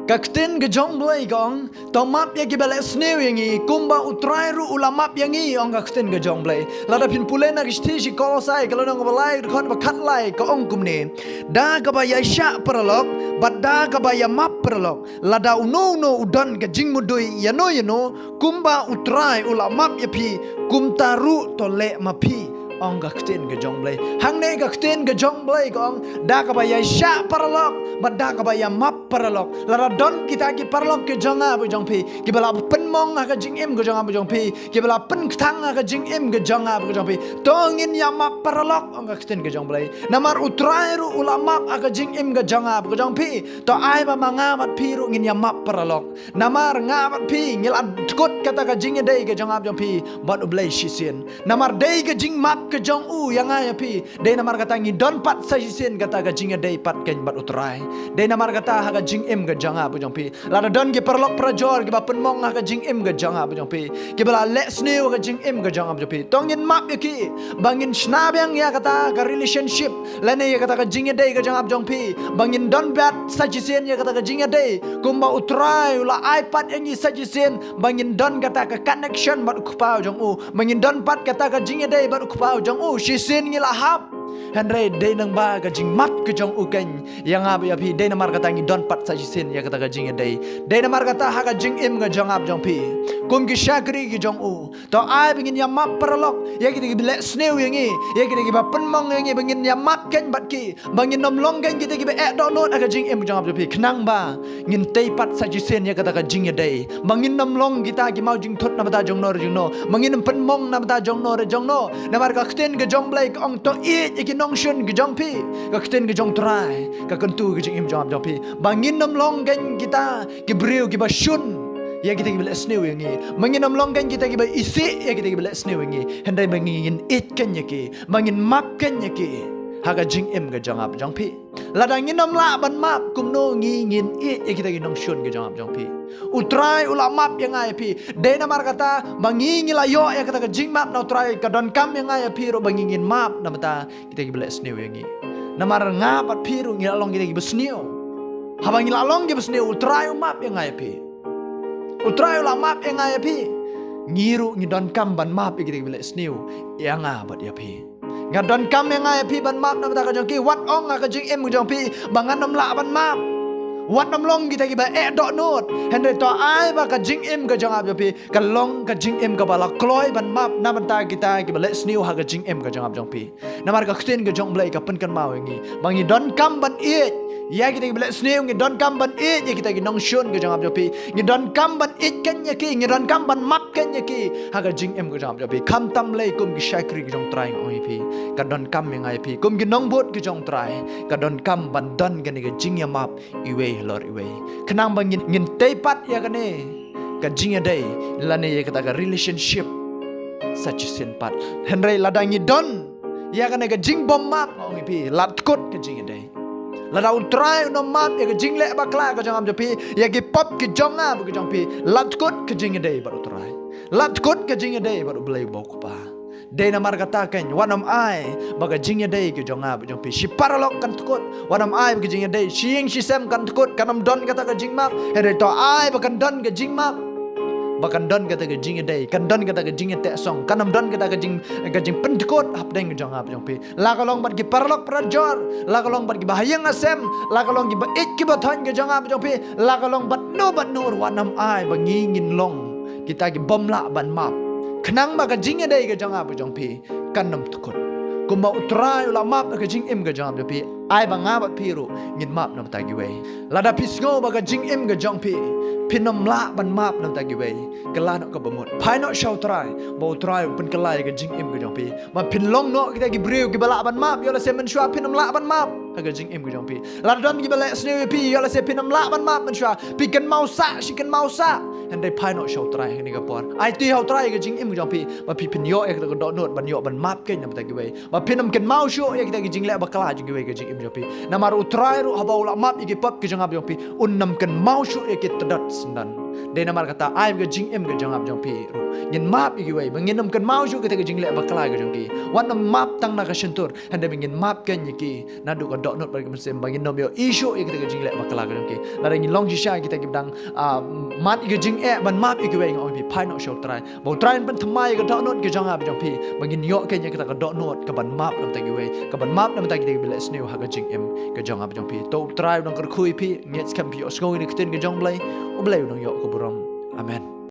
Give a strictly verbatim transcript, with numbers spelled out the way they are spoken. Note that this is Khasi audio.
Ka ktien ka jong Blei ka ong, to map ïa kiba leh sniew ïa ngi, kumba U Trai ruh u la map ïa ngi, ong ka ktien ka jong Blei. Lada phin pule na ka shithi sha ki Kolosai, ka lynnong ba lai, dkhot ba khatlai, ka ong kumne. Da kaba ïaishah paralok, bad da kaba ïamap paralok. Lada uno uno u don ka jingmudui ïano ïano, kumba U Trai u la map ïa phi, kumta ruh to leh ma phi, ong ka ktien ka jong Blei. Hangne ka ktien ka jong Blei ka ong, da kaba ïaishah paralok, bad da kaba ïamap paralok. Lada don kita ki paralok ki jong nga bad jong phi, kiba la pynmong ha ka jingim ka jong nga bad jong phi, kiba la pynkthang ha ka jingim ka jong nga bad jong phi, to ngin ïamap paralok, ong ka ktien ka jong Blei. Namar U Trai ruh u la map ha ka jingim ka jong nga bad jong phi, to ai ba ma nga bad phi ruh ngin ïamap paralok. Namar nga bad phi ngi la dkut kata ka jingïadei ka jong nga bad jong phi bad U Blei shisien. Namar dei ka jingmap ka jong u ïa nga ïa phi. Dei namar kata ngi don pat sa shisien kata ka jingïadei pat keiñ bad U Trai. Dei namar kata ha ka jingim ka jong nga bad jong phi, lada don ki paralok parajor kiba pynmong ha ka jingim ka jong nga bad jong phi, kiba la leh sniew ha ka jingim ka jong nga bad jong phi, to ngin map ïa ki. Ba ngin shna biang ïa kata ka relationship lane ïa kata ka jingïadei ka jong nga bad jong phi. Ba ngin don pat sa shisien ïa kata ka jingïadei, kumba U Trai u la ai pat ïa ngi sa shisien, ba ngin don kata ka connection bad U Kpa jong u. Ba ngin don pat kata ka jingïadei bad U Kpa jong u. Shisien ngi la hap. Hynrei dei nangba ka jingmap ka jong u keiñ ïa nga bad ïa phi, dei namar kata ngi don pat sa shisien ïa kata ka jingïadei. Dei namar kata ha ka jingim ka jong nga bad jong phi, kum ki shakri ki jong u, to ai ba ngin ïamap paralok ïa kita kiba leh sniew ïa ngi, ïa kita kiba pynmong ïa ngi, ba ngin ïamap keiñ bad ki. Ba ngin ym long keiñ kita kiba eh dohnud ha ka jingim ka jong nga bad jong phi, khnang ba ngin tei pat sa shisien ïa kata ka jingïadei. Ba ngin ym long kita ki maw jingthut na bynta jongno re jongno. Ba ngin ym pynmong na bynta jongno re jongno. Namar ka ktien ka jong Blei ka ong, to ïeit ïa ki nongshun ka jong phi. Ka ktien ka jong U Trai ka kyntu ka jingim jong nga bad jong phi, ba ngin ym long keiñ kita ki briew kiba shun ïa kita kiba leh sniew ïa ngi. Ba ngin ym long keiñ kita kiba isih ïa kita kiba leh sniew ïa ngi. Hynrei ba ngin ïeit keiñ ïa ki, ba ngin map keiñ ïa ki ha ka jingim ka jong nga bad jong phi. Lada ngin ym lah ban map, kumno ngi ngin ïeit ïa kita ki nongshun ka jong nga bad jong phi? U Trai u la map ïa nga ïa phi. Dei namar kata ba ngi ngi la ïoh ïa kata ka jingmap na U Trai, ka donkam ïa nga ïa phi ruh ba ngi ngin map na bynta kita kiba leh sniew ïa ngi. Namar nga bad phi ruh ngi la long kita kiba sniew. Haba ngi la long kiba sniew, U Trai u map ïa nga ïa phi. U Trai u la map ïa nga ïa phi. Ngi ruh ngi donkam ban map ïa kita kiba leh sniew ïa nga bad ïa phi. Nga donkam ïa nga ïa phi ban map na bynta ka jong ki. Wat ong ha ka jingim ka jong phi ba ngan ym lah ban map. Wat ym long kita kiba eh dohnud. Hynrei to ai ba ka jingim ka jong nga bad jong phi ka long ka jingim kaba la kloi ban map na bynta kita kiba leh sniew ha ka jingim ka jong nga bad jong phi. Namar ka ktien ka jong Blei ka pynkynmaw ïa ngi ba ngi donkam ban ïeit ïa kita kiba leh sniew, ngi donkam ban ïeit ïa kita ki nongshun ka jong nga bad jong phi, ngi donkam ban ïeit keiñ ïa ki, ngi donkam ban map keiñ ïa ki ha ka jingim ka jong nga bad jong phi. Khamtam lei kum ki shakri ka jong U Trai, nga ong ïa phi, ka donkam ïa nga ïa phi kum ki nongbud ka jong U Trai, ka donkam ban don kane ka jingïamap iwei halor iwei, khnang ba ngin, ngin tei pat ïa kane ka jingïadei lane ïa kata ka relationship sa shisien pat. Hynrei lada ngi don ïa kane ka jingbym map, nga ong ïa phi, la dkut ka jingïadei. Lada U Trai un ym map ïa ka jingleh bakla ka jong nga bad jong phi, ïa ki pop ki jong nga bad ki jong phi, la dkut ka jingïadei bad U Trai. La dkut ka jingïadei bad U Blei uba U Kpa. Dei namar kata keiñ, wat nym ai ba ka jingïadei ka jong nga bad jong phi shi paralok kan dkut. Wat nym ai ba ka jingïadei shi ïing shi sem kan dkut, kan ym don kata ka jingmap. Hynrei to ai ba kan don ka jingmap, ba kan don kata ka jingïadei, kan don kata ka jingïatehsong, kan ym don kata ka jing, ka jingpyndkut hapdeng ka jong nga bad jong phi. La ka long bad ki paralok parajor, la ka long bad kiba ha ïing ha sem, la ka long kiba ïeit kiba thoiñ ka jong nga bad jong phi, la ka long bad no bad no ruh, wat nym ai ba ngi ngin long kita kibym lah ban map, khnang ba ka jingïadei ka jong nga bad jong phi kan ym dkut. Kumba U Trai u la map ha ka jingim ka jong nga bad jong phi, ai ba nga bad phi ruh ngin map na bynta kiwei. Lada phi sngew ba ka jingim ka jong phi phin ym lah ban map na bynta kiwei, kylla noh kaba mut, phai noh sha U Trai ba U Trai un pynkylla ïa ka jingim ka jong phi. Ba phin long noh kita ki briew kiba lah ban map. Ïoh lehse mynshuwa phin ym lah ban map ha ka jingim ka jong phi. Lada don kiba leh sniew ïa phi, ïoh lehse phin ym lah ban map mynshuwa, phi kynmaw sah shi kynmaw sah. Hynrei phai noh sha U Trai ha kane ka por. Aiti ha U Trai ïa ka jingim ka jong phi ba phi phin ïoh ïa kata ka dohnud ban ïoh ban map keiñ na bynta kiwei. Ba phin ym kynmaw shuh ïa kita ki jingleh bakla jong kiwei ha ka jingim jong phi. Namar U Trai ruh haba u la map ïa ki pop ki jong nga bad jong phi, un ym kynmaw shuh ïa ki tdot syndon. Dei namar kata ai ba ka jingim ka jong nga bad jong phi ruh ngin map ïa kiwei ba ngin ym kynmaw shuh kita ki jingleh bakla ka jong ki. Wat nym map tang na ka shyntur, hynrei ba ngin map kein ïa ki naduh ka dohnud bad ka mynsiem, ba ngin nym ïohi shuh ïa kita ki jingleh bakla ka jong ki. Lada ngin long shisha kita kiba dang, ah, mad ïa ka jingeh ban map ïa kiwei, nga ong ïa phi, phai noh sha U Trai. Ba U Trai un pynthymmai ïa ka dohnud ka jong nga bad jong phi, ba ngin ïoh kein ïa kita ka dohnud kaban map na bynta kiwei, kaban map na bynta kita kiba leh sniew ha ka jingim ka jong nga bad jong phi. To U Trai u nang kyrkhu ïa phi. Ngeit skhem phi ïohsngew ïa ka ktien ka jong U Blei. U Blei u nang ïoh ka burom. Amen.